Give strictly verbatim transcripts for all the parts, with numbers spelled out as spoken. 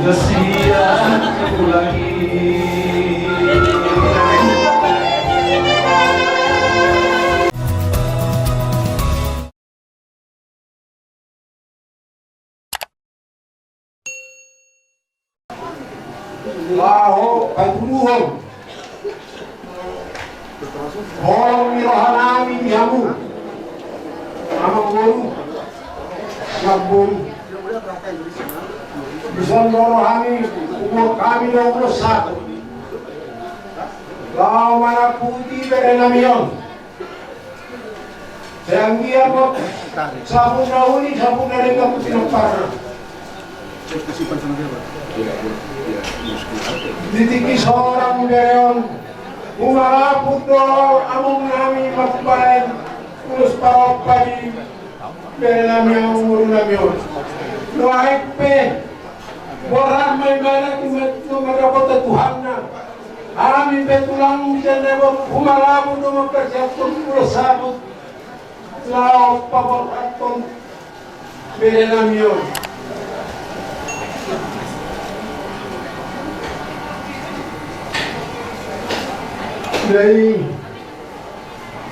Sian ulangi. Laho patuduhon holong ni rohanami di hamu, amangboru, namboru. Dison do rohami, umur hami do ulos saput, laho manamputi berenami on. Sai anggiat ma saputna uli, saputna denggan tu pinomparna. Di tingki sorang bere on, humalaput do amangnami mambahen ulos parompa di berenami, amangborunami on. Nuaeng pe borhat ma ibana tu ma-, tu mangapota Tuhanna. Hami pe tulang di Janda Bor humalaput do mampersiaphon ulos saput laho paborhathon berenami on. Jadi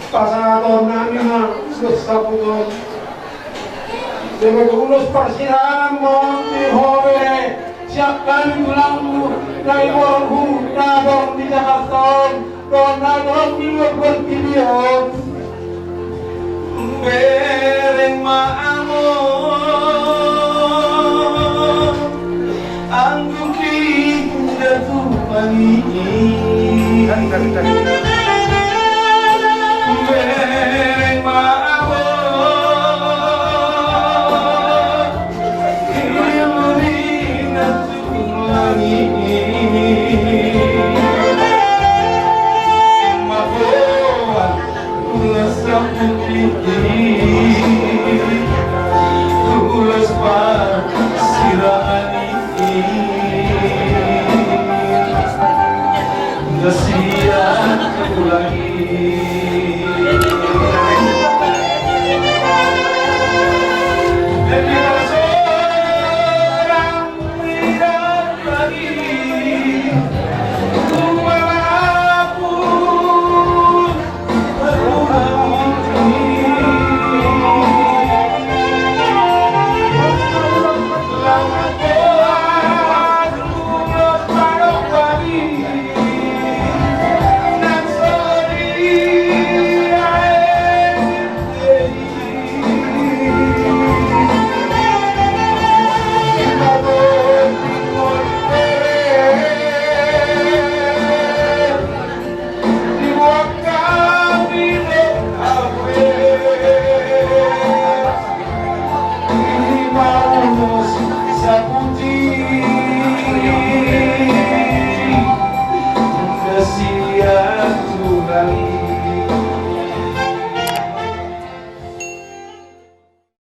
pasahatonnami ma ulos saput on. Sebagai ulos parsirahan ma on tu ho bere, sian hami tulangmu na iboruhu na adong di Jakarta on dohot na adong di luar portibi on. Bereng ma amang, anggo pinda tu pagi. Bereng ma amang,